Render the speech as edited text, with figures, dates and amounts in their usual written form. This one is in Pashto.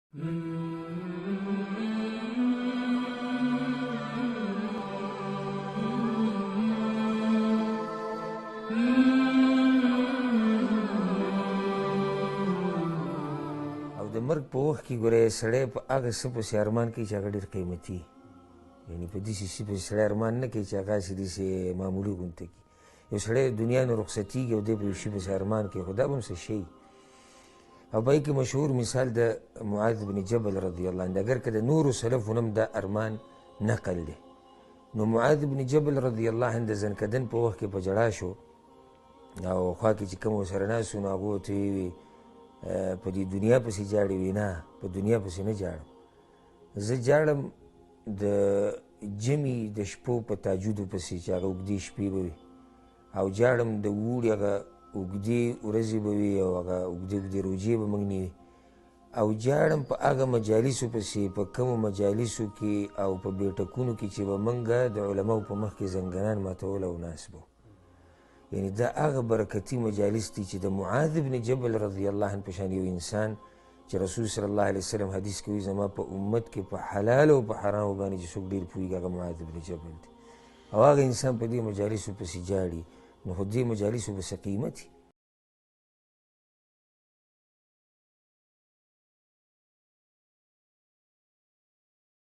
او د مرګ په وخت کې ګوره سړی په هغه څه پسې ارمان کوي چې هغه ډېر قیمتي، یعنې په داسې شي پسې سړی ارمان نه کوي چې هغه هسې داسې معمولي غونته کړي. یو سړی دنیا نه رخصتېږي او دی په یو شي پسې ارمان کوي، خو دا به هم څه شی. او په کې مشهور مثال د معاذ بن جبل رضی الله عنه، اګر که د نورو سلفو نه هم دا ارمان نقل دی. نو معاذ بن جبل رضی الله عنه د ځنکدن په وخت کې په ژړا شو او خوا کې چې کوم ورسره ناست وو نو هغو ورته ویې په دې دنیا پسې ژاړې؟ وي نه، په دنیا پسې نه ژاړم، زه ژاړم د ژمي د شپو په تاجودو پسې چې هغه اوږدې شپې به وي، او ژاړم د اوړي هغه اوږدې ورځې به وي او هغه اوږدې اوږدې روژې به موږ نیوي، او ژاړم په هغه مجالسو پسې، په کومو مجالسو کې او په بیټکونو کې چې به موږ د علماو په مخ کې زنګنان ماتول او ناست به. یعنې دا هغه برکتي مجالس دي چې د معاذ بن جبل رضی الله عنه په شان یو انسان چې رسول صلی الله علیه وسلم حدیث کوي زما په امت کې په حلال او په حرامو باندې چې څوک ډېر پوهېږي هغه معاذ بن جبل دی، او هغه انسان په دې مجالسو پسې ژاړي، نو خو دې مجالسو به څه قیمت وي.